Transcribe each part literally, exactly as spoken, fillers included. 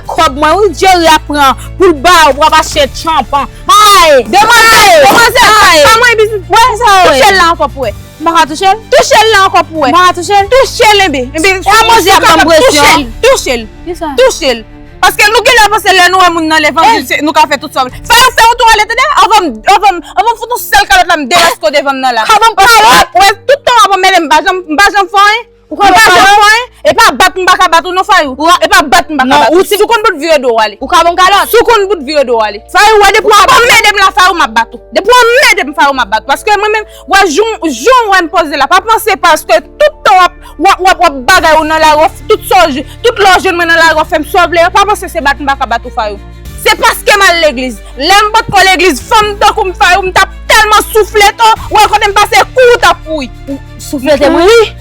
Kòb mwen, wi, Jerry ap pran pou l ba ou, pou w ap achte tchanpan. Ay! Demwazèl, demwazèl, pa mwen biznis. Wè, touche l la ankò pou wè. M pa ka touche l? Touche l la ankò pou wè. M pa ka touche l? Touche l, enben. Enben, e a Bondye ap ban m presyon? Touche l, touche l. Kisa? Touche l. Paske nou genlè panse lè nou wè moun nan levanjil, se, nou ka fè tout sa. Fè yo fè yon tou ale, tande? Anvan m, anvan m, anvan m fout yon sèl kalòt la, m deraske w devan m nan la. Ka ban m kalòt? Wè, tout tan w ap anmède m, m pa janm, m pa janm fè anyen. Ou ka ban m kalòt? E pa bat m pa ka bat ou non, Fayou. E pa bat m pa ka bat ou. Si w konn bout vire do w ale. Ou ka ban m kalòt? Si w konn bout vire do w ale. Fayou, wè depi w ap anmède m la, Fayou, m ap bat ou. Depi w anmède m, Fayou, m ap bat ou. Paske mwen menm, wè, jou, jou w wè m poze la, pa panse paske tout tan w ap, w ap, w ap, w ap bagay ou nan lari, w ap, tout sa w jwenn, tout lè w jwenn mwen nan lari, w ap fè m sa w vle a, pa panse se bat m pa ka bat ou, Fayou. Se paske m al legliz. Lè m potko legliz, fanm tankou m, Fayou, m t ap tèlman souflete w, ou wè kote m pase, kouri w t ap kouri. Souflete mwen? Wi.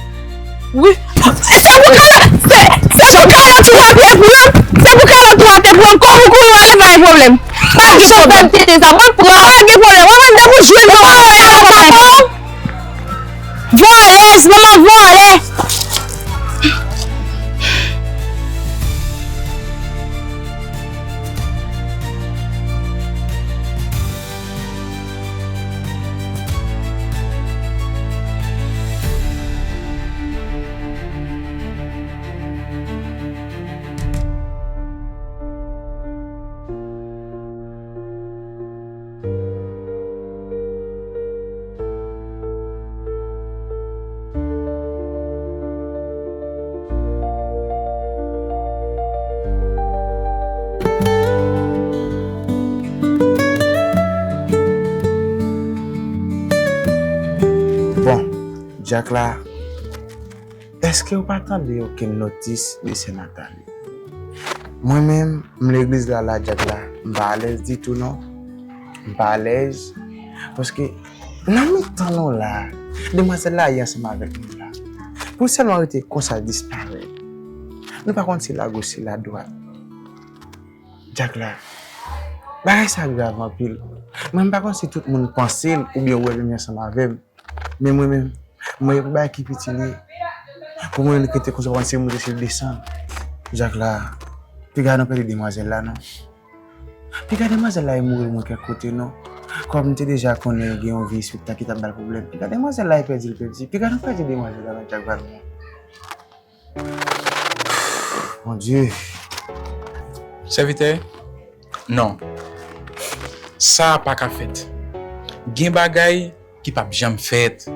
Wi. Se pou kalòt, se, se pou kalòt ou ap te pran, se pou kalòt ou ap te pran, kòm ou kouri w ale, pa gen pwoblèm. Pa gen pwoblèm. Tete sa, mwen pran. Pa gen pwoblèm. Mwen mande pou jwenn mwen, mwen wè a papa w. Vòlèz, manman vòlè. Bon, Dyak la, èske w pa tande okenn notis de sè Nathalie? Mwen menm, m legliz la, la, Dyak la, m pa alèz ditou non. M pa alèz, paske nan mitan nou la, demwazèl la ye ansanm avèk nou la. Pou l sèlman rete konsa disparèt. Nou pa konn si lagòch, si ladwat. Dyak la, bagay sa grav anpil. Mwen, m pa konn si tout moun panse l oubyen wè l menm jan ansanm avè m. Men mwen menm, mwen, yon bagay ki piti li ye. Pou mwen, li rete konsa, konn se monte, se desann. Dyak la, piga nou pèdi demwazèl la non. Piga demwazèl la e mouri mwen kèk kote non. Kòm m te deja konnen gen yon vye espektak ki t ap ba l pwoblèm. Piga demwazèl la e pèdi l pèdi. Piga nou pèdi demwazèl la non, Dyak Valmont. Bondye. Sèvitè, non. Sa a pa ka fèt. Gen bagay ki p ap janm fèt.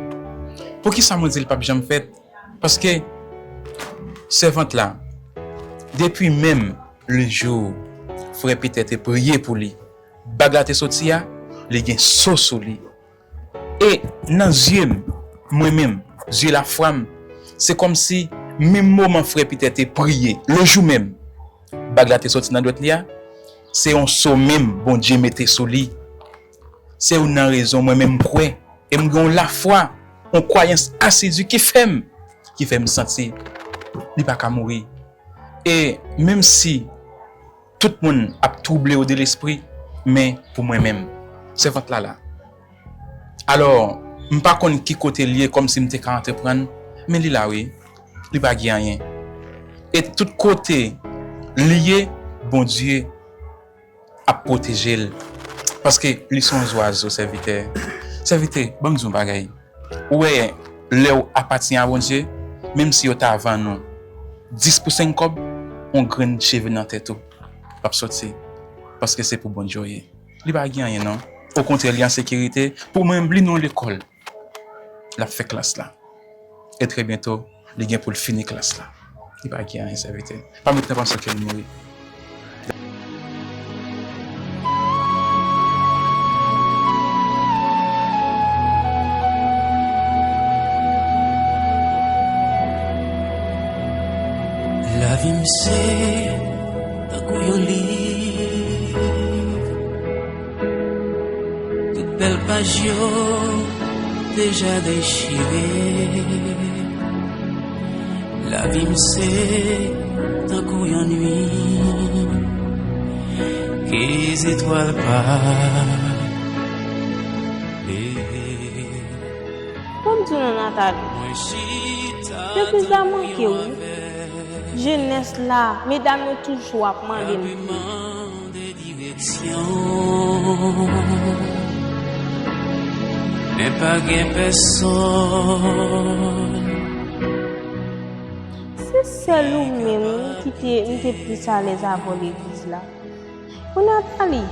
Poukisa mwen di l p ap janm fèt? Paske sèvant la, depi menm le jou frè Pitè te priye pou li, bag la te soti a, li gen so sou li. E nan zye m, mwen menm, zye lafwa m, se kòmsi menm moman frè Pitè te priye, le jou menm, bag la te soti nan dwèt li a, se yon so menm Bondye mete sou li. Se youn nan rezon mwen menm m kwè, e m gen yon lafwa, yon kwayans asidi ki fè m, ki fè m santi li pa ka mouri. E menm si tout moun ap twouble yo de lespri, men pou mwen menm, sèvant la la. Alò, m pa konn ki kote l ye, kòmsi m te ka antreprann, men li la wi, li pa gen anyen. E tout kote li ye, Bondye ap pwoteje l. Paske li se yon zwazo, sèvitè. Sèvitè, ban m di w yon bagay. Ou wè, lè w apatyen a Bondye, menm si yo ta vann ou dis pou senk kòb, yon grenn cheve nan tèt ou p ap soti. Paske se pou Bondye w ye. Li pa gen anyen, non. Okontrè, li an sekirite. Pou mwen, li nan lekòl. L ap fè klas la. E trè byento, li gen pou l fini klas la. Li pa gen anyen, sèvitè. Pa met nan panse ke l mouri. Lavi m se tankou yon liv. Tout bèl paj yo deja dechire. Lavi m se tankou yon nuit ke zetwal pa leve. Ban m di w non, Nathalie. Legliz la manke w wi. Jenès la, medam yo toujou ap mande n pou. Mande direksyon, men pa gen pèsòn. Se sèl ou menm ki te, m te plis alèz avè w legliz la. Pou Nathalie,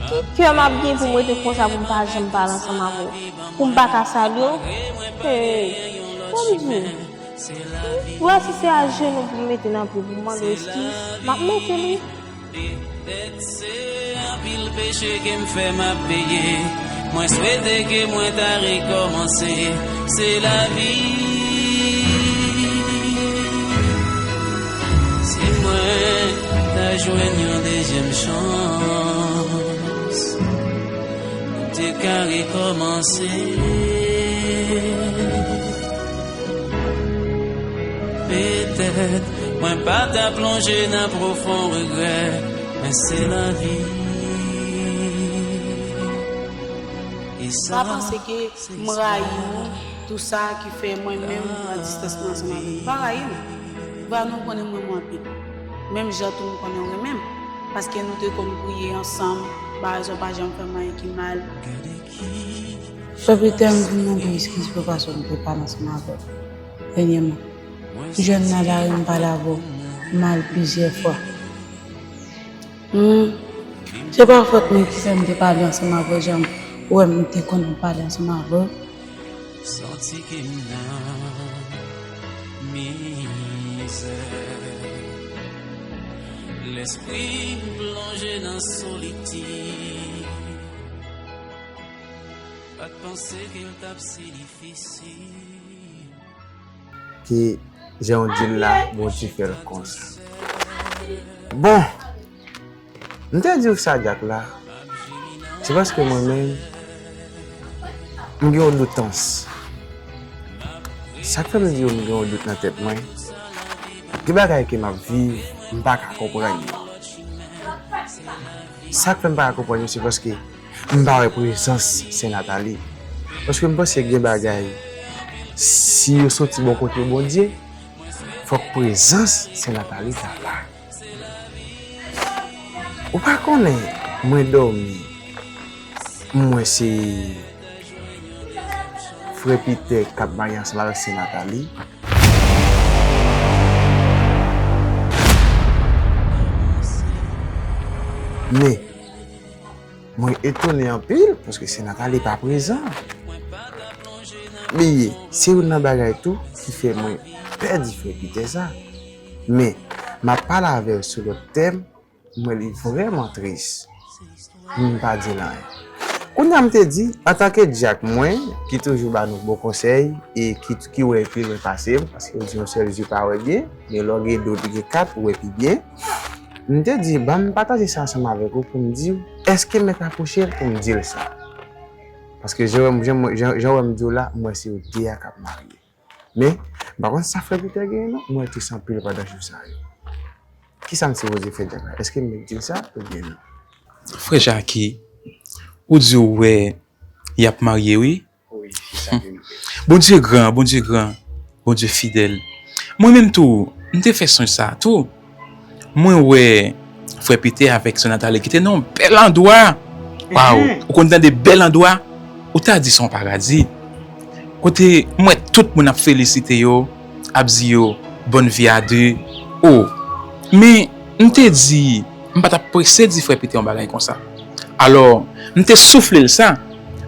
ki kè m ap gen pou m rete konsa pou m pa janm pale ansanm avè w? Pou m pa ka salye w? Hey, ban m di w, vwasi se ajenou pou m mete nan pye pou m mande w eskiz, m ap mete l wi. Petèt se anpil peche ke m fè m ap peye. Mwen swete ke mwen ta rekòmanse. Se lavi. Si mwen ta jwenn yon dezyèm chans, m te ka rekòmanse. Petèt mwen pa ta plonje nan pwofon regrè, men se lavi. E sa, pa panse ke m rayi w, tou sa ki fè mwen menm m pran distans mwen ansanm avè w. M pa rayi w. Vwa nou konnen m renmen w anpil. Menm jan tou m konnen w renmen m. Paske nou te konn priye ansanm, bagay sa w pa janm fè m anyen ki mal. Frè Petè, m vin mande w eskiz pou fason m te pale ansanm avè w dènyèman. M jwenn nan lari, m pale avè w mal plizyè fwa. Hmm. Se pa fòt mwen ki fè m te pale ansanm avè w jan ou wè m te konn pale ansanm avè w. Santi ke m nan mizè. Lespri m plonje nan solitid. Pa t panse ke l t ap si difisil. Ke jan w di l la, Bondye fè l konsa. Bon, m te di w sa, Dyak la, se paske mwen menm, m gen yon doutans. Sa k fè m di w m gen yon dout nan tèt mwen, gen bagay ke m ap viv, m pa ka konprann yo. Sa k fè m pa ka konprann yo, se paske m pa wè prezans Sè Natali. Paske m panse gen bagay, si yo soti bò kote Bondye, fòk prezans Sè Natali ta la. Ou pa konnen, mwen dòmi, m wè se Frè Pitè k ap marye ansanm avèk Sè Natali. Men, mwen etone anpil paske Sè Natali pa prezan. Bliye, se youn nan bagay tou ki fè mwen pè di Frè Pitè sa. Men, m ap pale avè l sou lòt tèm, m wè li vrèman tris. M pa di l anyen. Kounye a m te di, antanke Dyak mwen, ki toujou ba nou bon konsèy, e ki, ki wè pi lwen pase m, paske yo di yon sèl zye pa wè byen, men lè w gen de, w gen kat, ou wè pi byen. M te di, ban m pataje sa ansanm avèk ou pou m di w, èske m mèt apwoche l pou m di l sa? Paske jan w wè m, jan, jan, jan w wè m di w la, m wè se yo de a k ap marye. Men, m pa konn sa Frè Pitè genyen non, m wè l tris anpil pandan jou sa yo. Kisa m sipoze fè Dyak la? Èske m mèt di l sa oubyen non? Frè Jaki, ou di w wè y ap marye wi. Wi, se sa ke m kwè. Bondye gran, Bondye gran, Bondye fidèl. Mwen menm tou, m te fè sonj sa a tou. Mwen wè Frè Pitè avèk Sè Natali ki te nan yon bèl andwa. Waw, ou konn tande bèl andwa? Ou ta di se yon paradi. Kote m wè tout moun ap felisite yo, ap di yo bonne vie à deux. O, men m te di, m pa t ap prese di Frè Pitè yon bagay konsa. Alò, m te soufle l sa.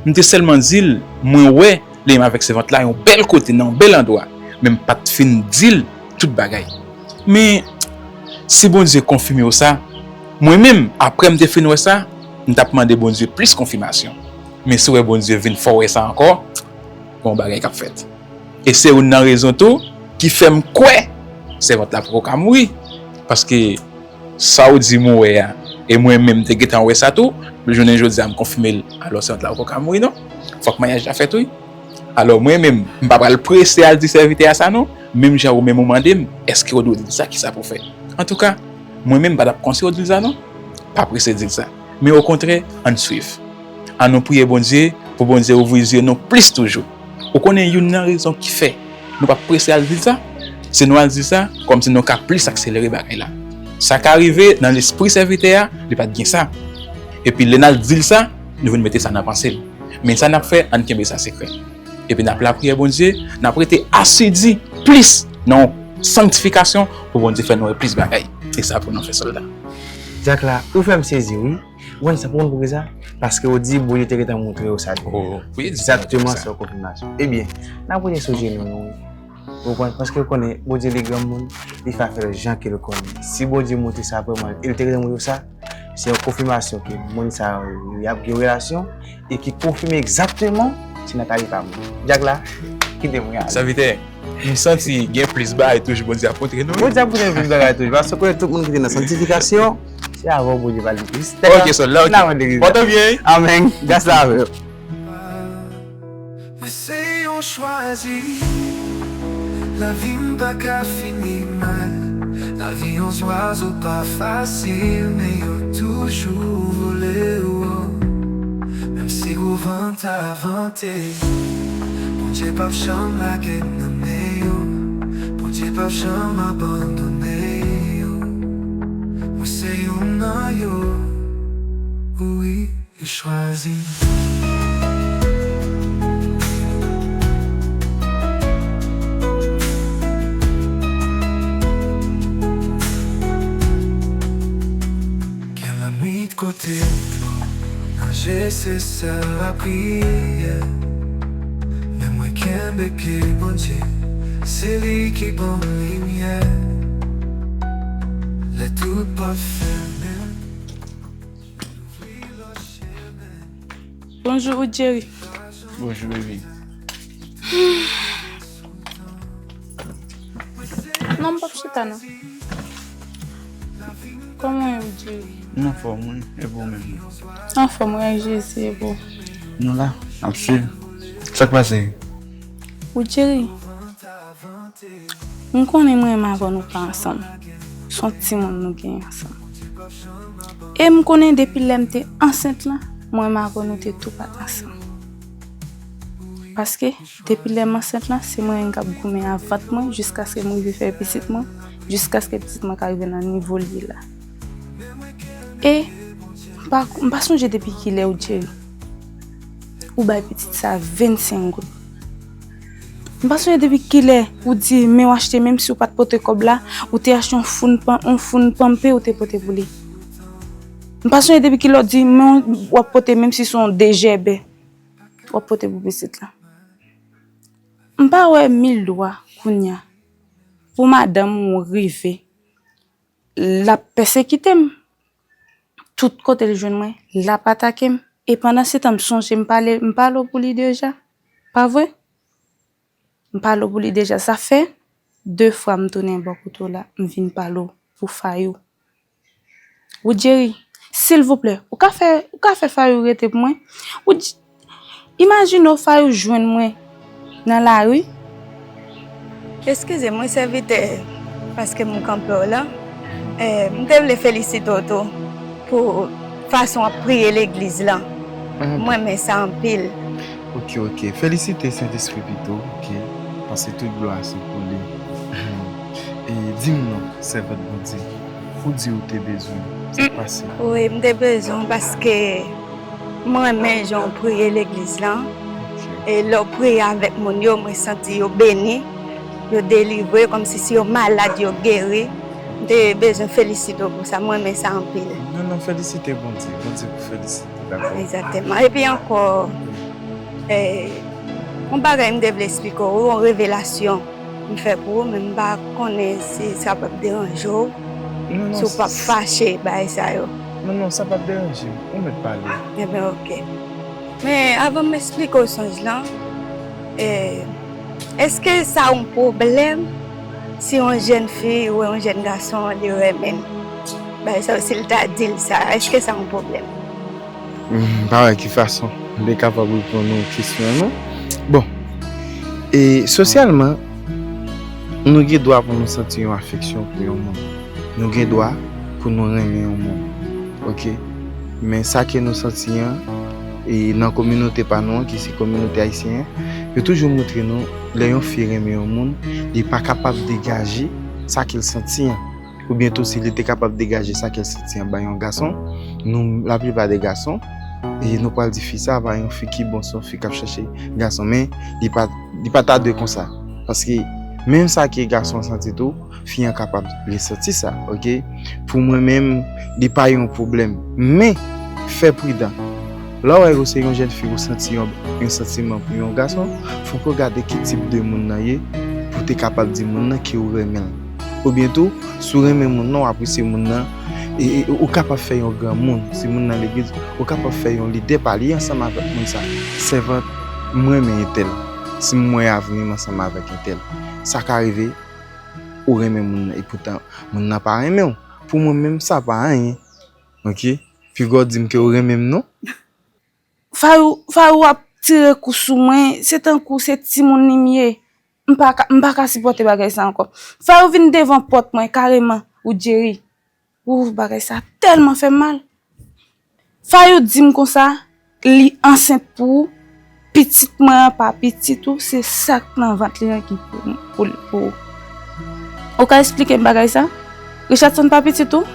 M te sèlman di l, mwen wè li menm avèk sèvant la yon bèl kote, nan yon bèl andwa. Men m pa t fin di l tout bagay. Men, si Bondye konfime w sa, mwen menm, apre m te fin wè sa, m t ap mande Bondye plis konfimasyon. Men si w wè Bondye vin fè w wè sa ankò, gen yon bagay k ap fèt. E se youn nan rezon tou ki fè m kwè sèvant la poko ka mouri. Paske sa w di m ou wè a, e mwen menm m te gentan wè sa tou, jounen jodi a m konfime l, alò sèvant la poko ka mouri non. Fòk maryaj la fèt wi. Alò mwen menm, m pa pral prese al di sèvitè a sa non, menm jan ou menm ou mande m, èske w dwe di l sa, kisa pou w fè? Antouka, mwen menm m pa t ap konseye w di l sa non. Pa prese di l sa. Men okontrè, ann swiv. Ann nou priye Bondye pou Bondye ouvri zye nou plis toujou. Ou konnen youn nan rezon ki fè nou pa prese al di l sa? Si nou al di sa, kòmsi nou ka plis akselere bagay la. Sa ka rive nan lespri sèvitè a, li pa t gen sa. Epi lè n al di l sa, nou vin mete sa nan panse l. Men sa n ap fè, ann kenbe sa sekrè. Epi n ap lapriyè Bondye, n ap rete asidi plis nan yon sanktifikasyon pou Bondye fè nou wè plis bagay. E sa pou nou fè sòlda. Dyak la, ou fè m sezi, wi. Ou konn sa, pou konn poukisa? Paske ou di Bondye te gentan montre w sa deja. Oh, wi, di sa. Egzakteman, sa yon konfimasyon. Ebyen, n ap rete sou jenou nou, wi. Ou konprann? Paske ou konnen, Bondye li granmoun, li ka fè l jan ke l konnen. Si Bondye montre sa vrèman, e l te gentan montre w sa, se yon konfimasyon ke moun sa yo, y ap gen relasyon, e ki konfime egzakteman si Nathalie pa moun. Dyak la, kite mwen ale. Sèvitè, m santi gen plis bagay toujou Bondye ap montre nou, wi. Bondye ap montre nou plis bagay toujou. Paske ou konnen tout moun ki te nan sanktifikasyon, se avè w Bondye pral di plis. Ok, sòlda, ok. N a mande Bondye. Pòte w byen, wi. Amèn. Gras la avè w. Men se yon chwazi. Lavi m pa ka fini mal. Lavi yon zwazo pa fasil, men yo toujou vole wo. Menm si gwo van ta vante, Bondye p ap janm lage m nan men yo. Bondye p ap janm abandone yo. Mwen se youn nan yo. Wi. Yo chwazi m. Gen lannwit kote dlo nan je se sèl lapriyè. Men mwen kenbe pye Bondye, se li ki ban m limyè. Lè tout pòt fèmen. Bonjou, Woodjerry. Bonjou, baby. Non, m p ap chita, non. Kòman w ye, Woodjerry? M anfòm, wi. E pou ou menm? Anfòm, wi, ak Jezi, e pou ou? Nou la, n ap swiv. Sa k pase? Woodjerry, m konnen mwen menm avè w nou pa ansanm. Se yon timoun nou gen ansanm. E m konnen depi lè m te ansent lan, mwen menm avè w nou te tou pa t ansanm. Paske, depi lè m ansent lan, se mwen menm k ap goumen a vant mwen jiskaske m rive fè pitit mwen, jiskaske pitit mwen ka rive nan nivo l ye la. E m pa, m pa sonje depi kilè, Woodjerry, ou bay pitit sa vennsenk goud. M pa sonje depi kilè ou di men w achte, menm si w pa t pote kòb la, ou te achte yon foun pan, yon foun panpe ou te pote pou li. M pa sonje depi kilè w di men w ap pote, menm si se yon dejèbè w ap pote pou pitit la. M pa wè mil dwa kounya pou madanm ou rive, l ap pèsekite m. Tout kote l jwenn mwen, l ap atake m. E pandan se tan, m sonje m pale, m pale w pou li deja. Pa vre? M pale w pou li deja. Sa fè de fwa m tounen bò kote w la, m vin pale w pou Fayou. Woodjerry, silvouplè, ou ka fè, ou ka fè Fayou rete pou mwen? Woodj-, imajine w Fayou jwenn mwen nan lari. Eskize m, wi, sèvitè, paske m kanpe w la. Eh, m te vle felisite w tou pou fason w ap priye legliz lan. M renmen sa anpil. Ok, ok. Felisite Sentespri pito, ok? Paske tout glwa se pou li. E di m non, sèvant Bondye. Ou di ou te bezwen. Sa k pase? Wi, m te bezwen w paske m renmen jan w priye legliz lan. Ok. E lè w priye avèk moun yo, mwen santi yo beni, yo delivre, kòmsi si yo malad, yo geri. M te bezwen felisite w pou sa, m renmen sa anpil. Non, non, felisite Bondye. Bondye pou felisite, dakò? Egzakteman. Epi ankò, eh, yon bagay m te vle eksplike w, yon revelasyon m fè pou ou, men m pa konnen si sa p ap deranje w, si w p ap fache, bagay sa yo. Non, non, sa p ap deranje m. Ou mèt pale. Ebyen, ok. Men, avan m eksplike w sonj lan, eh, èske sa yon pwoblèm si yon jèn fi ou yon jèn gason li renmen l? Bagay sa yo, si l ta di l sa, èske sa yon pwoblèm? M pa wè ki fason m te kapab reponn ou kesyon an, non. Bon, e sosyalman, nou gen dwa pou nou santi yon afeksyon pou yon moun. Nou gen dwa pou nou renmen yon moun. Ok? Men sa ke nou santi an, E nan kominote pa nou an, ki se kominote ayisyen an, yo toujou montre nou, lè yon fi renmen yon moun, li pa kapab degaje sa ke l santi an. Oubyen tou, si li te kapab degaje sa ke l santi an bay yon gason, nou, laplipa de gason, e nou pral di fi sa a pa yon fi ki bon, se yon fi k ap chache gason, men li pa, li pa ta dwe konsa. Paske menm sa ke gason an santi tou, fi an kapab resanti sa, oke? Pou mwen menm, li pa yon pwoblèm. Men, fè pridan. Lè w wè ou se yon jèn fi, ou santi yon, yon santiman pou yon gason, fòk ou gade ki tip de moun nan ye, pou w te kapab di moun nan ke ou renmen l. Oubyen tou, si w renmen moun nan, w apresye moun nan, e, e, ou kapab fè yon granmoun. Si moun nan legliz, ou kapab fè yon lidè, pale ansanm avèk moun sa. Sèvant, mwen renmen entèl. Si m wè avni m ansanm avèk entèl. Sa ka rive, ou renmen moun nan, epoutan moun nan pa renmen w. Pou mwen menm, sa pa anyen. Oke? Piga w di m ke w renmen m non. Fayou, Fayou ap tire kou sou mwen, se tankou se timoun li m ye. M pa ka, m pa ka sipòte bagay sa ankò. Fayou vin devan pòt mwen kareman, ou Jerry. Ou bagay sa tèlman fè m mal. Fayou di m konsa, li ansent pou ou, pitit mwen an pa pitit ou, se sa k nan vant li an ki pou, pou, pou ou. Ou ka eksplike m bagay sa? Richardson pa pitit ou?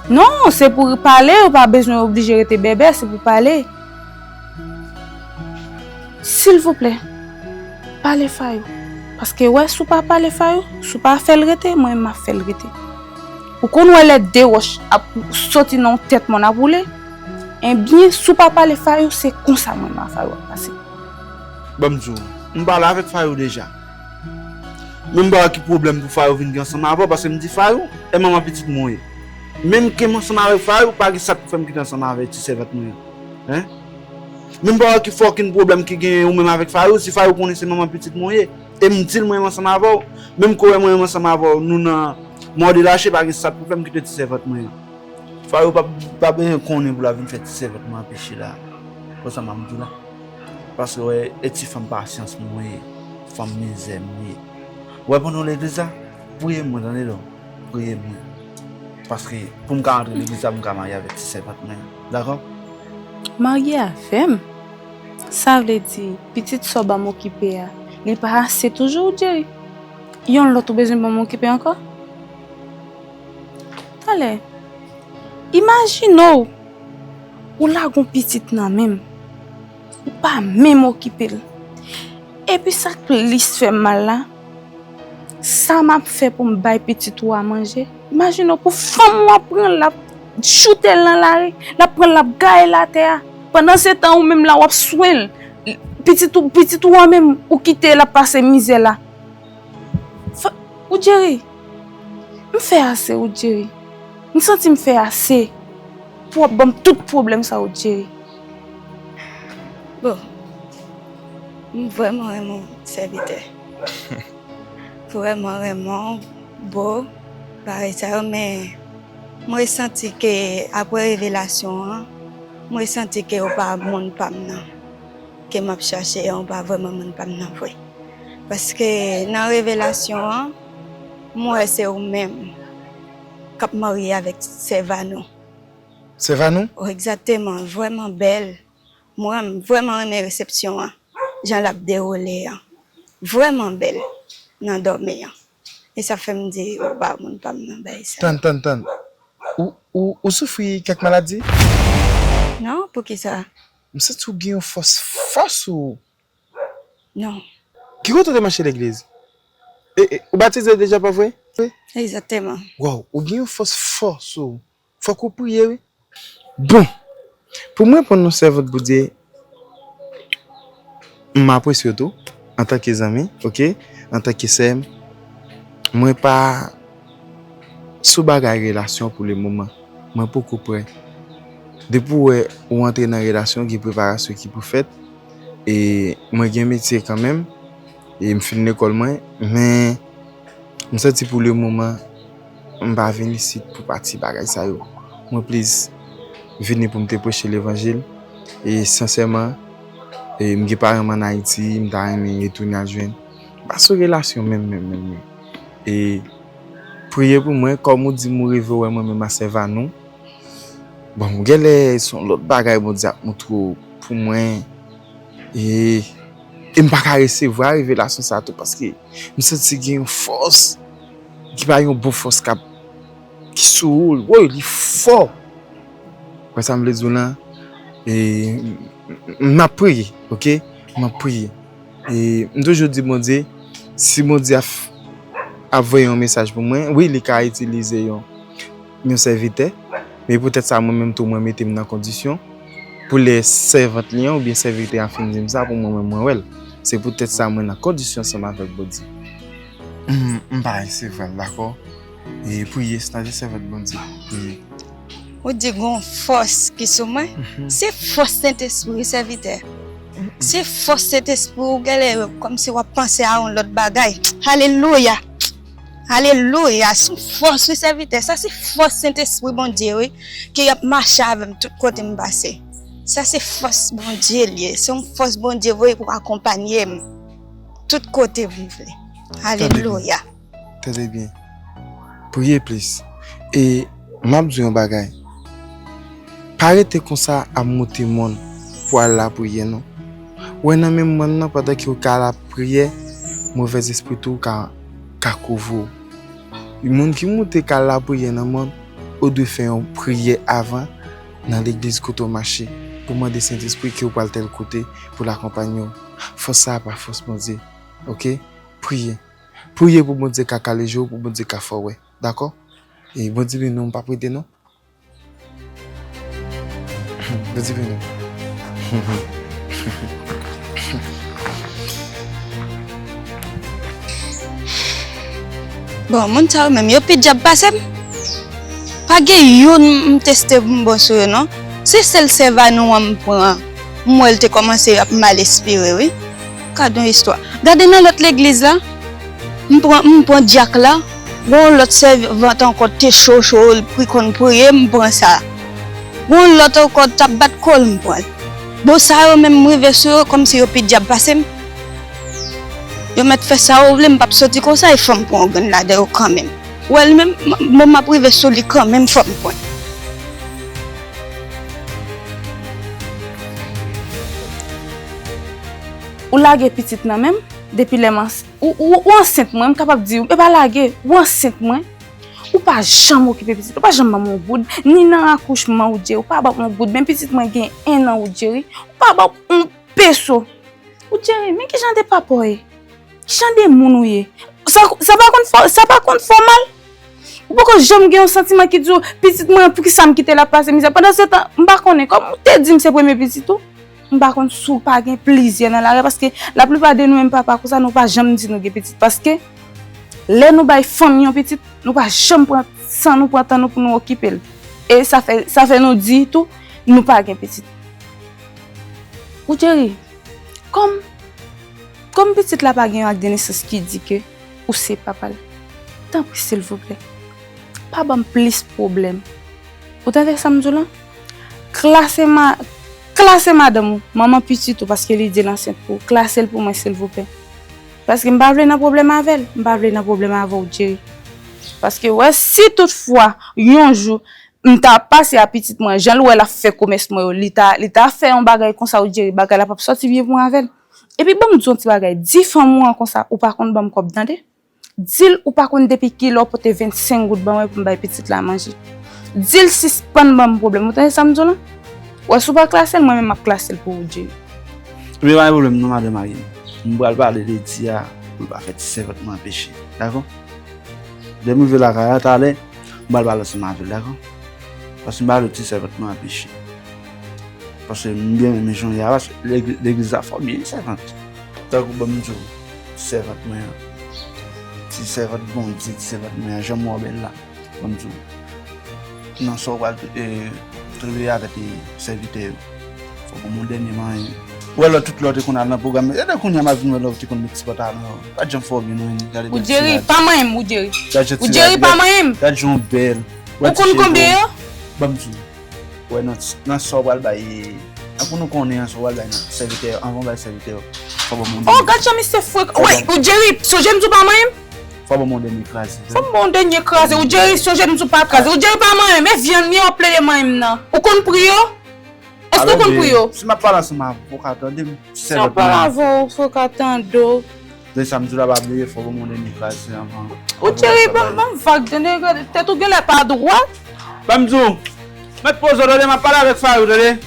Non, se pou pale, ou pa bezwen oblije rete bèbè, se pou pale. Silvouplè, pale Fayou. Paske wè, si w pa pale Fayou, si w pa fè l rete, mwen m ap fè l rete. Ou konn wè lè de wòch ap soti nan yon tèt mòn ap woule? Ebyen, si w pa pale Fayou, se konsa mwen m a Fayou ap pase. Ban m di w, m pale avèk Fayou deja. Men m pa wè ki pwoblèm pou Fayou vin gen ansanm avè w, paske m di Fayou, e manman pitit mwen w ye. Menm ke m ansanm avèk Fayou, pa gen sa k pou fè m kite ansanm avèk ti sèvant mwen an. Hein? Men m pa wè ki fòkin pwoblèm ki genyen ou menm avèk Fayou, si Fayou konnen se manman pitit mwen w ye. E m di l mwen renmen ansanm avè w, menm ke w wè mwen renmen ansanm avè w, nou nan mòde lache, pa gen sa k pou fè m kite ti sèvant mwen an. Fayou pa, pa bezwen konnen pou l ap vin fè ti sèvant mwen anpeche la. Konsa m ap di w la. Paske w wè, e ti fanm pasyans mwen ye, fanm mizè m ye. W wè pandan w legliz la, priye mwen tande non, priye mwen. Paske pou m ka antre legliz la, pou m ka marye avèk ti sèvant mwen an. Dakò? Marye avè m? Sa vle di, pitit sa w ban m okipe a, li pa ase toujou, Jerry? Yon lòt ou bezwen ban m okipe ankò? Talè, imajine w, ou lage yon pitit nan men m, ou pa menm okipe l. Epi sa k plis fè m mal la, sa m ap fè pou m bay pitit ou a manje? Imajine w pou fanm ou a pran l, l ap joute l nan lari, l ap pran l, l ap gaye l atè a. Pandansetan, ou menm la, w ap swen l. Pitit ou, pitit ou a menm, ou kite l ap pase mizè la. Fa-, ou Jerry, m fè ase, ou Jerry. M santi m fè ase pou w ap ban m tout pwoblèm sa, ou Jerry. Bon, m vrèman renmen w, sèvitè. Vrèman renmen w, bo, bagay sa yo, men mwen santi ke apre revelasyon an, mwen santi ke w pa moun pa m nan. Ke m ap chache an, w pa vrèman moun pa m nan vre. Paske nan revelasyon an, m wè se ou menm k ap marye avèk sè Vanou. Sè Vanou? Egzakteman, vrèman bèl. Mwen, m vrèman renmen resepsyon an, jan l ap dewoule an. Vrèman bèl nan dòmi an. E sa fè m di, ou pa moun pa m nan bay sa. Tann, tann, tann. Ou, ou, ou soufri kèk maladi? Non, poukisa? M santi w gen yon fòs fò sou ou. Non. Ki kote w te mache legliz? E, e, ou batize deja, pa vre? Egzakteman. Waw, ou gen yon fòs fò sou ou. Fòk ou priye, wi. Bon, pou mwen reponn nou, sèvant Bondye, m apresye w tou, antanke zanmi, oke, antanke sè m. Mwen pa sou bagay relasyon pou lemoman. Mwen poko prè. Depi w wè ou antre nan relasyon, gen preparasyon ki pou fèt. E mwen gen metye kanmenm. E m fin lekòl mwen. Men, m santi pou lemoman, m pa vin isit pou pati bagay sa yo. Mwen plis vini pou m te preche levanjil. E sensèman, e m gen paran m ann Ayiti, m ta renmen retounen al jwenn. M pa sou relasyon menm, menm, menm, menm. E priye pou mwen, kòm ou di m ou reve wè mwen menm a sè Vanou. Bon, genlè se yon lòt bagay Bondye ap montre w pou mwen. E, e m pa ka resevwa revelasyon sa tou paske m santi gen yon fòs ki pa yon bon fòs k ap, ki sou ou. Woy, li fò. Wè sa m vle di w lan? E, m, m, m ap priye, oke? M ap priye. E m toujou di Bondye, si Bondye ap, ap voye yon mesaj pou mwen, wi, li ka itilize yon, yon sèvitè, men poutèt sa, mwen menm tou, mwen mete m nan kondisyon pou lè sèvant li an oubyen sèvitè an fin di m sa, pou mwen menm, mwen wè l. Se poutèt sa, mwen nan kondisyon ansanm avèk Bondye. M, m pa resevwa l, dakò? E priye, tande sèvant Bondye, priye. Ou di gon fòs ki sou mwen. Se fòs Sentespri, wi, sèvitè. Se fòs Sentespri, ou genlè kòmsi w ap panse a yon lòt bagay. Alelouya! Alelouya! Se yon fòs, wi, sèvitè. Sa se fòs Sentespri Bondye, wi, ki ap mache avè m tout kote m pase. Sa se fòs Bondye l ye. Se yon fòs Bondye voye pou akonpanye m tout kote m vle. Alelouya! Tande byen. Priye plis. E m ap di w yon bagay. Pa rete konsa ap moute mòn pou al lapriyè non. Wè nan menm mòn nan pandan ke w ka lapriyè, movèzespri tou ka, ka kouvri w. Moun ki moute ka al lapriyè nan mòn, ou dwe fè yon priyè avan nan legliz kote w mache pou mande Sentespri ke w pral tèl kote pou l akonpanye w. Fòs sa a pa fòs Bondye. Oke? Priye. Priye pou Bondye ka kale je w, pou Bondye ka fè w wè. Dakò? E Bondye beni w, m p ap rete non. Bondye beni w. Bon, moun sa yo menm, yo pi dyab pase m. Pa gen youn m teste pou m bon sou yo non. Se sèl sè Vanou an m pran. M wè l te kòmanse ap mal espire, wi. Gad yon istwa. Gade nan lòt legliz la. M pran, m pran dyak la. Gon lòt sèvant ankò te cho cho, l pri konn priye, m pran sa. Gon lòt ankò t ap bat kò l, m pran l. Bon, sa yo menm m rive sou yo kòmsi yo pi dyab pase m. Yo mèt fè sa yo vle, m p ap soti konsa, e fò m pran yon grenn ladan yo kanmenm. Ou wè l menm, m, m, m ap rive sou li kanmenm, fò m pran. Ou lage pitit nan men m depi lè m ans-, ou, ou, ou ansent mwen, m kapab di w, e pa lage, ou ansent mwen. Ou pa janm okipe pitit, ou pa janm ban m yon goud, ni nan akouchman ou Djeri, ou pa ban m yon goud, men pitit mwen gen en an ou Djeri, ou pa ban m yon peso. Ou Djeri, men ki jan de papa w ye? Ki jan de moun ou ye? Sa, sa pa konn fè, sa pa konn fè w mal? Ou poko janm gen yon santiman ki di w, pitit mwen, poukisa m kite l ap pase mizè? Pandan se tan, m pa konnen, kòm ou te di m se premye pitit ou, m pa konn si w pa gen plizyè nan lari a, paske laplipa de nou menm papa konsa, nou pa janm di nou gen pitit, paske lè nou bay fanm yon pitit, nou pa janm pran san nou, pran tan nou pou nou okipe l. E sa fè, sa fè nou di tou, nou pa gen pitit. Ou Djeri, kòm, kòm pitit la pa gen yon ak de nesans ki di ke ou se papa l, tanpri silvouplè, pa ban m plis pwoblèm. Ou tande sa m di w lan? Klase ma-, klase madanm ou, manman pitit ou, paske li di l ansent pou ou. Klase l pou mwen, silvouplè. Paske m pa vle nan pwoblèm avè l. M pa vle nan pwoblèm avè w, Djeri. Paske, wè, si toutfwa, yon jou, m ta pase a pitit mwen, jan l wè l ap fè komès mwen yo, li ta, li ta fè yon bagay konsa, ou Djeri, bagay la p ap sòti byen pou mwen avè l. Epi, ban m di w yon ti bagay. Di fanm ou an konsa, ou pa konn ban m kòb, tande? Di l ou pa konn depi kilè w pote vennsenk goud ban mwen pou m bay pitit la manje. Di l sispann ban m pwoblèm. Ou tande sa m di w lan? Wè, si w pa klase l, mwen menm m ap klase l pou ou, Djeri. Ebyen, pa gen pwoblèm non, madanm Aline. M pral pale Ledi a pou l pa fè ti sèvant mwen anpeche. Dakò? Lè m rive lakay la talè, m pral pale ansanm avè l, dakò? Paske m pa vle ti sèvant mwen anpeche. Paske m byen renmen jan l ye a, paske legi-, legliz la fò byen sèvant. Tankou ban m di w, ti sèvant mwen an, ti sèvant Bondye, ti sèvant mwen an, jan m wè w bèl la, ban m di w, nan sa w pral, e, twouve avèk, e, sèvitè yo, fò ban m yon dènye manyen. Ou wè lè tout lè w te konn al nan pwogram, e de kounye a m ap vin wè lè w te konn met ti pantalon yo. Pa t janm fè w byen non, gade bèl ti rad. Ou Djeri, pa manyen m, ou Djeri. Ou Djeri, pa manyen m. Gad jan w bèl. Ou konn konbyen yo? Ban m di w. Wè, nan, nan sa w pral bay, tankou nou konnen an, sa w pral bay nan sèvitè yo, anvan w bay sèvitè yo, fò ban m yon dènye. Oh, gad jan misye fre. Wè, ou Djeri, sonje m di w pa manyen m. Fò ban m yon dènye kraze. Fò m ba w yon dènye kraze. Ou Jerry, sonje m di w pa kraze. Ou Jerry pa manyen m. E vyann li yo ap plede manyen m nan. Ou konn pri yo? Èske ou konn pri yo? Si m ap pale ansanm avè w, ou ka tande m. Si m ap pale avè w, ou ka tande w. De sa m di w la, pa bliye, fò ban m yon dènye kraze anvan. Ou Jerry, ban m, ban m vag, tande, tèt ou genlè pa dwat. Ban m di w, mèt poze w, tande, m ap pale avèk Farou, tande.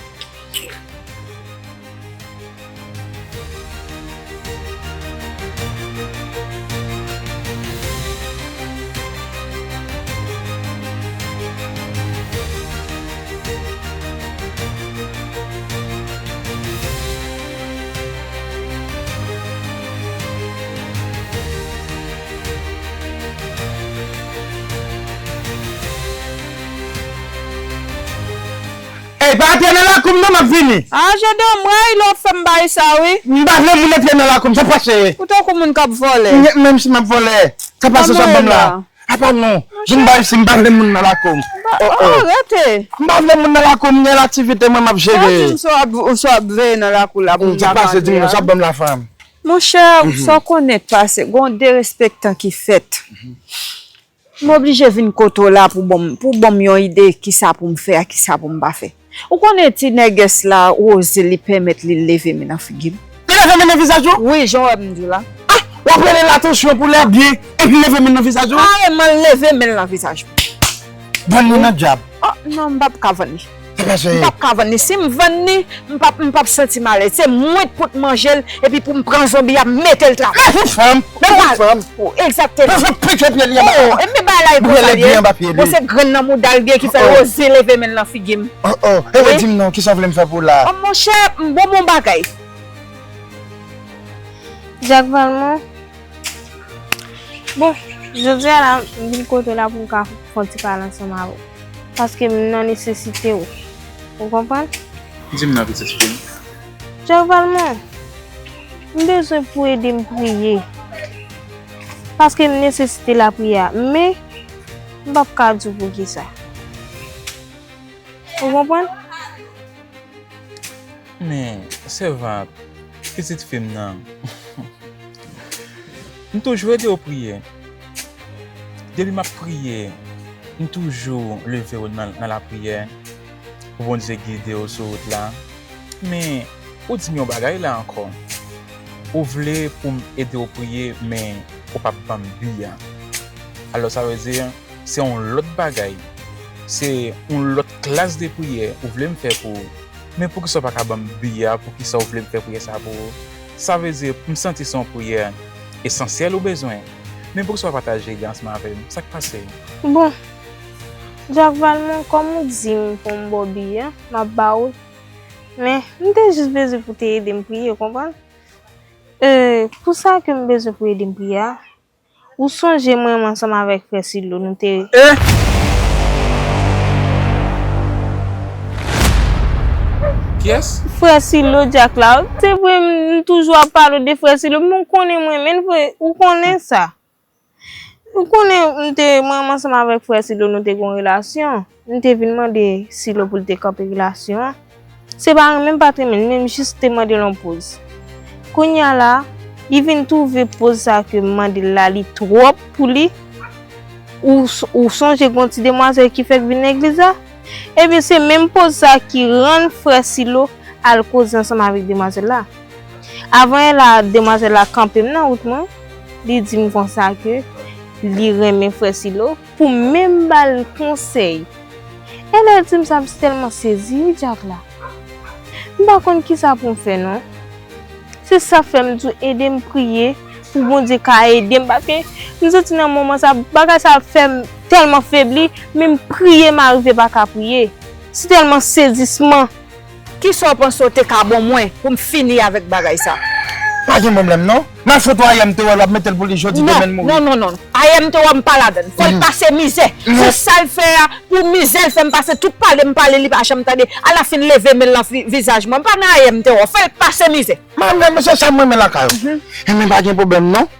Ey, pa antre nan lakou m non, m ap vini. A, Jean Domray, lè w ap fè m bagay sa, wi. M pa vle moun antre nan lakou m, sa pase. Ou tankou moun k ap vòlè. M, menm si m ap vòlè, sa pase sa ban m la. Apa non, vin bay si m pa vle moun nan lakou m. Oh, oh. Rete. M pa vle moun nan lakou m, gen aktivite mwen m ap jere. Sa di m sa w ap, sa w ap veye nan lakou la pou m ta pase, di m non, sa ban m la fanm. Monchè, sa w konnen k pase, gon derespektan ki fèt. M oblije vin kote w la pou ban m, pou ban m yon ide kisa pou m fè ak kisa pou m pa fè. Ou konnen ti nègès la, Rosie, li pèmèt li leve men nan figi m. Li leve men nan vizaj ou? Wi, jan w wè m di w la. Ah, w ap rele l atansyon pou lè byen, epi l leve men nan vizaj ou? Kareman l leve men l nan vizaj mwen. Vann li nan dyab. Oh, non, m p ap ka vann li. Sa pase. M p ap ka vann li. Si m vann li, m p ap, m p ap santi m alèz. Se mwen k pou t manje l, epi pou m pran zonbi a, m mete l travay. Men pou fanm, men pou fanm. Egzakteman. Pou fanm pike pye li anba. Oh, e men bagay la e konsa li ye. Bon, se grenn nan mouda l gen ki fè Rosie leve men l nan figi m. Oh, oh. E di m non, kisa w vle m fè pou w la? Oh, monchè, m bon, bon bagay. Jack Valmont. Bon, jodi a la, m vin kote w la pou m ka fè yon ti pale ansanm avè w. Paske m nan nesesite w. Ou konprann? Di m non, pitit fi m. Jack Valmont, m bezwen pou w ede m priye. Paske m nesesite lapriyè a. Men, m p ap ka di w poukisa. Ou konprann? Men, sèvant, pitit fi m nan, m toujou ede w priye. Depi m ap priye, m toujou leve w nan, nan lapriyè pou Bondye gide w sou wout la. Men, ou di m yon bagay la ankò. Ou vle pou m ede w priye, men ou p ap ban m bi a. Alò, sa vle di, se yon lòt bagay. Se yon lòt klas de priyè ou vle m fè pou ou. Men poukisa w pa ka ban m bi a? Poukisa w vle m fè priyè sa pou ou? Sa vle di, m santi se yon priyè esansyèl ou bezwen. Men poukisa w pa pataje ide ansanm avè m? Sa k pase? Bon, Jack Valmont, kòm ou di m pou m ba w bi a, m ap ba w l. Men, m te jis bezwen pou w te ede m priye, w konprann? E, pou sa ke m bezwen pou w ede m priye a, ou sonje mwen menm ansanm avèk frè Silo, nou te... Eh! Kiyès? Frè Silo, Jack la. Se vre, m, m toujou ap pale w de frè Silo, men w konnen mwen, men vre, ou konnen sa. Ou konnen, m te, mwen menm ansanm avèk frè Silo, nou te gen yon relasyon. M te vin mande Silo pou l te kanpe relasyon an. Se pa renmen m pa t renmen l, men m jis te mande l yon poz. Kounye a la, li vin twouve poz sa ke m mande l la, li twòp pou li. Ou, ou sonje gon ti demwazèl ki fèk vin legliz la? Ebyen, se menm poz sa ki rann frè Silo al koze ansanm avèk demwazèl la. Avan yè la, demwazèl la kanpe m nan wout mwen. Li di m konsa ke li renmen frè Silo pou m menm ba l konsèy. E lè l di m sa, m tèlman sezi, wi, Jack la. M pa konn kisa pou m fè, non. Se sa fè m di w ede m priye pou Bondye ka ede m, paske m santi nan moman sa, bagay sa ap fè m tèlman febli, men m priye, m arive pa ka priye. Se tèlman sezisman. Kisa w panse w te ka ban mwen pou m fini avèk bagay sa? Pa gen pwoblèm non. M al foto Ayè m te wè l, w ap mete l pou li jodi, demen l mouri. Non, non, non, non. Ayè m te wè m pa ladan l. Fò l pase mizè. Se sa l fè a, pou mizè l fè m pase, tout pale m pale, li pa janm tande. Alafen l leve men l nan vi-, vizaj mwen. M pa nan Ayè m te wè w. Fè l pase mizè. Mwen menm, se sa m renmen lakay ou. Enben, pa gen pwoblèm non.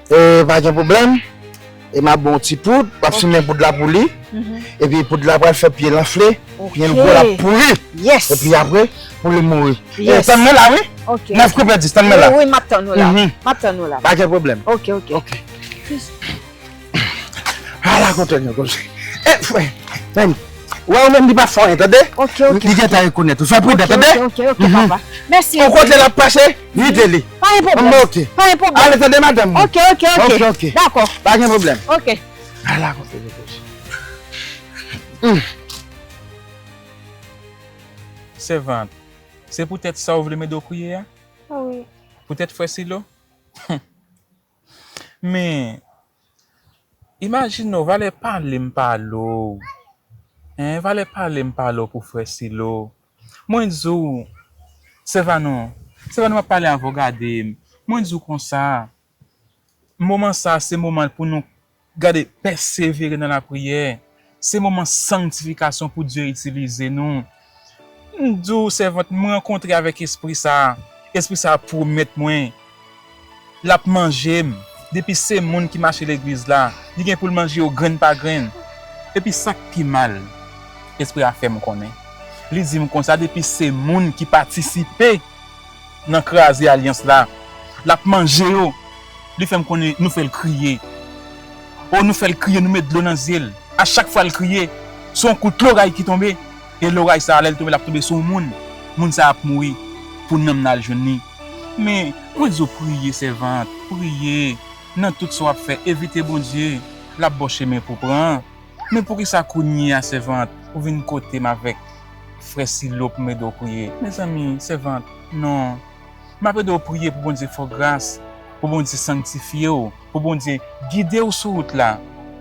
E, pa gen pwoblèm. E m ap ba w ti poud, w ap simen poud la pou li. Epi poud la pral fè pye l anfle, pye l gwo, l ap pouri. Epi apre, pou li mouri. E, tann mwen la, wi. Nèf koupè dis, tann mwen la. Wi, wi, m ap tann ou la. M ap tann ou la. Pa gen pwoblèm. Ok, ok. Ok. Ala kontre gen koze. E, frè, men, wè ou menm li pa fè anyen, tande? Ok, ok, Li gentan rekonèt ou. Fè pridan, tande? Ok, ok, ok, papa. Mèsi. Ou kote l ap pase, vide li. Pa gen pwoblèm. Ok. Pa gen pwoblèm. Ale, tande, madanm mwen. Ok, ok, ok. Ok, ok. Dakò. Pa gen pwoblèm. Ok. Ala kontre gen koze. Sèvant, se poutèt sa w vle m ede w priye a? Wi. Poutèt frè Silo? Men, imajine w, valè pale m pale w. Hein, valè pale m pale w pou frè Silo. Mwen di w, Sèvanon, Sèvanon, m ap pale avè w, gade m. Mwen di w konsa, moman sa a se moman pou nou, gade, pèsevere nan lapriyè. Se moman sanktifikasyon pou Dye itilize nou. M di w, sèvant, m rankontre avèk espri sa a. Espri sa a pwomèt mwen l ap manje m. Depi se moun ki mache legliz la, li gen pou l manje yo grenn pa grenn. Epi sa k pi mal, espri a fè m konnen. Li di m konsa, depi se moun ki patisipe nan kraze alyans la, l ap manje yo. Li fè m konnen nou fè l kriye. O, nou fè l kriye, nou met dlo nan zye l. A chak fwa l kriye, se yon kout loray ki tonbe. E loray sa a, lè l tonbe, l ap tonbe sou yon moun. Moun sa a ap mouri pou nanm nan al jwenn li. Men, mwen di w, priye, sèvant, priye. Nan tout sa w ap fè, evite Bondye. L ap ba w chemen pou w pran. Men poukisa kounye a, sèvant, ou vin kote m avèk frè Silo pou m ede w priye? Mezanmi, sèvant, non. M ap ede w priye pou Bondye fè w gras, pou Bondye sanktifye w, pou Bondye gide w sou wout la.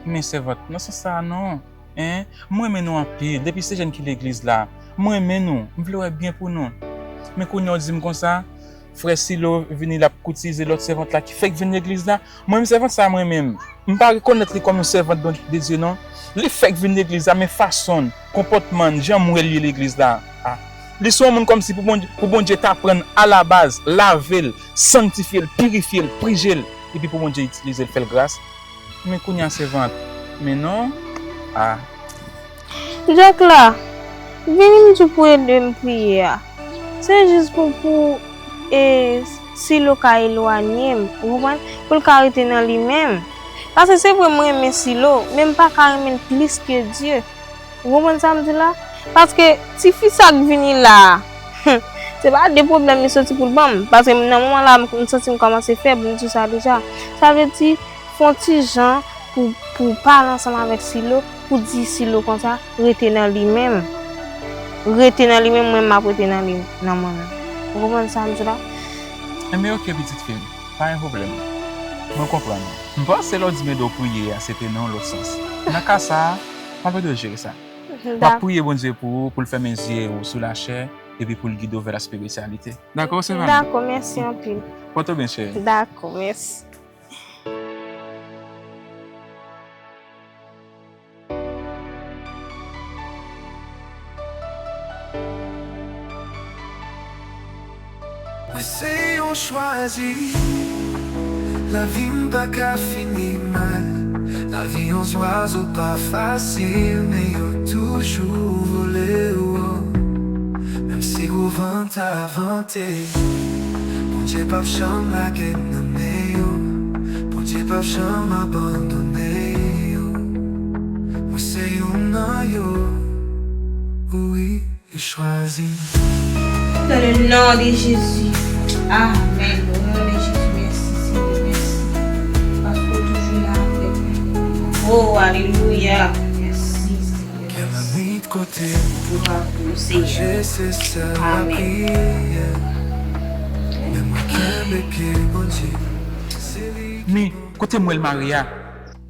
Men sèvant, nan sans sa a, non. Hein? Mwen renmen nou anpil. Depi se jèn ki legliz la, mwen renmen nou. M vle wè byen pou nou. Men kounye a w di m konsa, frè Silo vini, l ap koutize lòt sèvant la ki fèk vin legliz la. Mwen menm, sèvant sa a, mwen menm, m pa rekonèt li kòm yon sèvant de Dye, non. Li fèk vin legliz la, men fason l, konpòtman l, jan m wè l ye legliz la a. Li se yon moun kòmsi pou Bondye, pou Bondye ta pran l alabaz, lave l, sanktifye l, pirifye l, prije l, epi pou Bondye itilize l, fè l gras. Men kounye a, sèvant, men non. A. Djak la, vini m di w pou ede m priye a. Se jis pou, pou, e, Silo ka elwanye m, ou konprann? Pou l ka rete nan li menm. Paske se vre m renmen Silo, men m pa ka renmen l plis ke Dye. Ou konprann sa m di la? Paske tifi sa k vini la a, se pa de pwoblèm li soti pou l ban m. Paske nan moman la, m, m santi m kòmanse fèb, m di w sa deja. Sa vle di, fè yon ti jan pou, pou pale ansanm avèk Silo, pou di Silo konsa, rete nan li menm. Rete nan li menm, mwen m ap rete nan li, nan mwen menm. Ou konprann sa m di la? Enben, oke, pitit fi m. Pa gen pwoblèm. Mwen konprann ou. M panse lè w di m ede w priye a, se te nan yon lòt sans. Nan ka sa a, m ap ede w jere sa. M ap priye Bondye pou ou, pou l fèmen zye ou sou lachè, epi pou l gide w vè laspirityalite. Dakò, sè Vani? Dakò, mèsi anpil. Pòte w byen, cheri. Dakò, mèsi. Mwen se yon chwazi. Lavi m pa ka fini mal. Lavi yon zwazo pa fasil, men yo toujou vole wo. Menm si gwo van ta vante, Bondye p ap janm lage n nan men yo. Bondye p ap janm abandone yo. Mwen se youn nan yo. Wi, yo chwazi m. Dans le nom de Jésus. Amèn. Au nom de Jésus, mèsi, Senyè, mèsi. Paske w toujou la avèk mwen. Oh, alelouya. Mèsi, Senyè. Gen lannuit kote m pou m ap pwoche, se sèl lapriyè. Men mwen kenbe pye Bondye. Men kote m wè l mare a,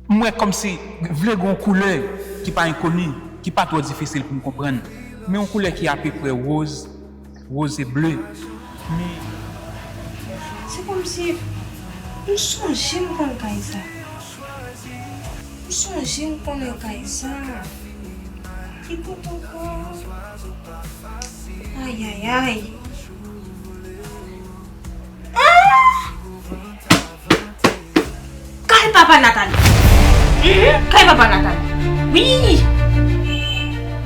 m wè kòmsi vle gen yon koulè ki pa enkoni, ki pa twò difisil pou m konprann, men yon koulè ki apeprè woz, woz e ble. Men se kòmsi m sonje m konn kay sa. M sonje m konnen kay sa. Ki kote ankò? Ayayay. Ah! Kay papa Nathalie. Mhm, kay papa Nathalie. Wi.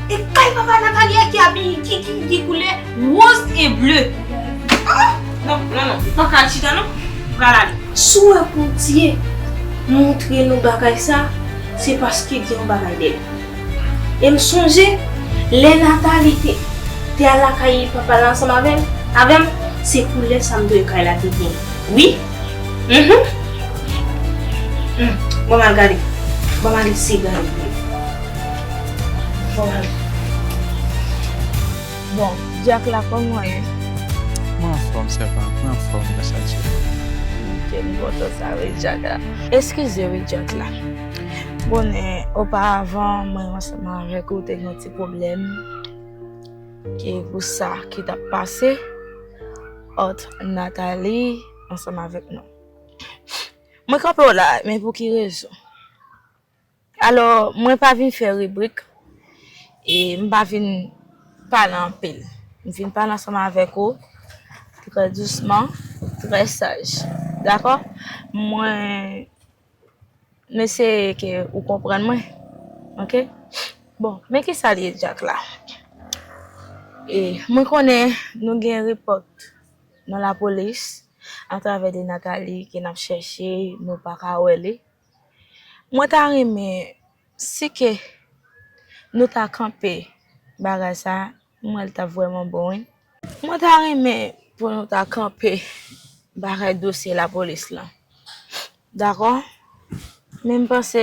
E kay papa Nathalie a ki abiye, ki, ki, ki koulè woz e ble. Ah! Non, non, non. M pa ka chita, non. M pral ale. Si w wè Bondye montre nou bagay sa, Se paske gen yon bagay dèyè. E m sonje, lè Nathalie te, te al lakay papa l ansanm avè l, avè m, se pou lè sa m te wè kay la te byen. Wi. Mhm. Mm. Bon, m al gade. Bon, m al eseye gade. Bon, m al. Bon, Jack la, kòman w ye? Mwen anfòm, sèvant. Mwen anfòm, gras a Dye. Ok, m kontan sa, wi, Jack la. Eskize, wi, Jack la. Bonè, oparavan, mwen ansanm avèk ou te gen yon ti pwoblèm. Ki pou sa ki t ap pase ant Nathalie ansanm avèk nou. Mwen kanpe w la, men pou ki rezon? Alò, mwen pa vin fè ribrik, e m pa vin pale anpil. M vin pale ansanm avèk ou, trè dousman, trè saj. Dakò? Mwen, m eseye ke ou konprann mwen. Ok? Bon, men kisa l ye, Jack la? E, mwen konnen nou gen repòt nan lapolis, atravè de Nathalie ke n ap chèche, nou pa ka wè li. Mwen ta renmen, si ke nou ta kanpe bagay sa, mwen, l t ap vrèman bon, wi. Mwen ta renmen pou nou ta kanpe bagay dosye lapolis lan. Dakò? Men m panse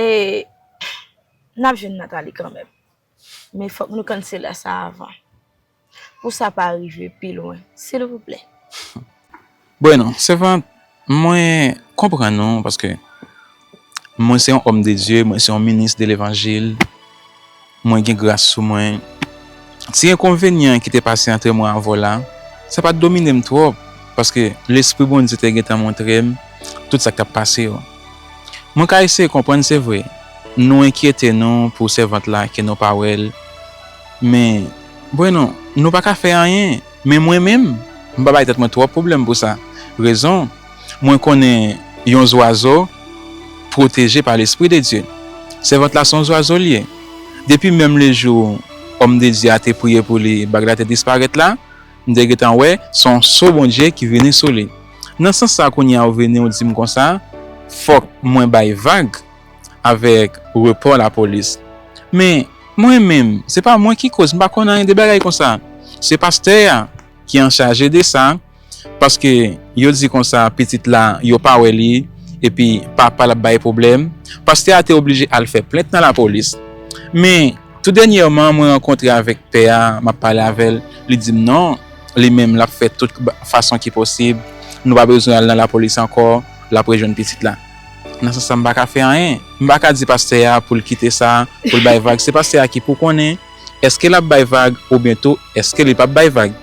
n ap jwenn Nathalie kanmenm. Men fòk nou kann sila sa avan. Pou sa pa rive pi lwen, silvouplè. Bueno, sèvant, mwen konprann ou, paske mwen se yon òm de Dye, mwen se yon minis de levanjil, mwen gen gras sou mwen. Ti enkonvenyan ki te pase ant mwen avè w la, sa pa t domine m twòp, paske Lespri Bondye te gentan montre m tout sa k t ap pase yo. Mwen ka eseye konprann, se vre, nou enkyete nou pou sèvant la ke nou pa wè l, men, bueno, nou pa ka fè anyen. Men mwen menm, m pa bay tèt mwen twòp pwoblèm pou sa. Rezon, mwen konnen yon zwazo pwoteje pa Lespri de Dye. Sèvant la se yon zwazo l ye. Depi menm lejou òm de Dye a te priye pou li, bag la te disparèt la, m te gentan wè se yon so Bondye ki vini sou li. Nan sans sa, kounye a ou vini, ou di m konsa, fòk mwen bay vag avèk repò lapolis. Men, mwen menm, se pa mwen ki koz, m pa konn anyen de bagay konsa. Se pastè a ki anchaje de sa, paske yo di konsa pitit la, yo pa wè li, epi papa l ap bay pwoblèm. Pastè a te oblije al fè plent nan lapolis. Men, tou dènyèman, mwen rankontre avèk pè a, m ap pale avè l, li di m non, li menm l ap fè tout ba-, fason ki posib, nou pa bezwen al nan lapolis ankò, l ap rejwenn pitit la. Nan sans sa, m pa ka fè anyen. M pa ka di pastè a pou l kite sa, pou l bay vag. Se pastè a ki pou konnen èske l ap bay vag oubyen tou èske li p ap bay vag.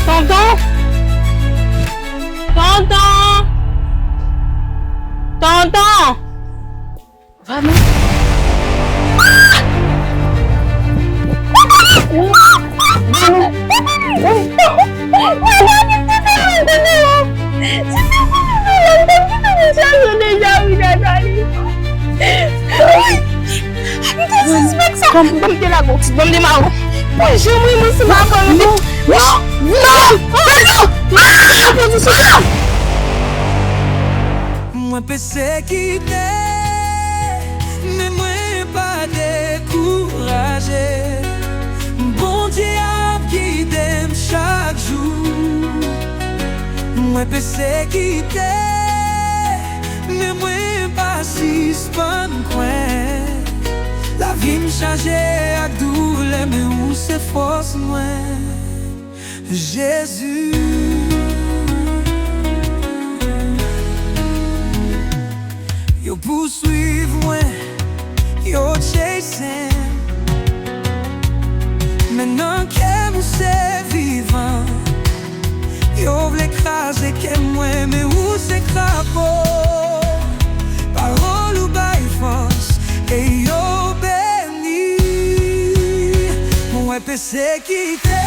Tonton! Tonton! Tonton! Vano. M te sispèk sa. Kòm m te lago. Bon, m di ma ou. Mwen janm renmen se ma ou. Non, non, non, non, non. Mwen pesekite, men mwen pa dekouraje. Bondye ap gide m chak jou. Mwen pesekite, men mwen pa sispann kwè. Lavi m chaje ak doulè, men ou se fòs mwen. Jezi, yo pouswiv mwen, yo chase m. Men nan kè m ou se vivan. Yo vle kraze kè mwen, men ou se krapo. Pawòl ou bay fòs, e yo beni. Mwen pesekite,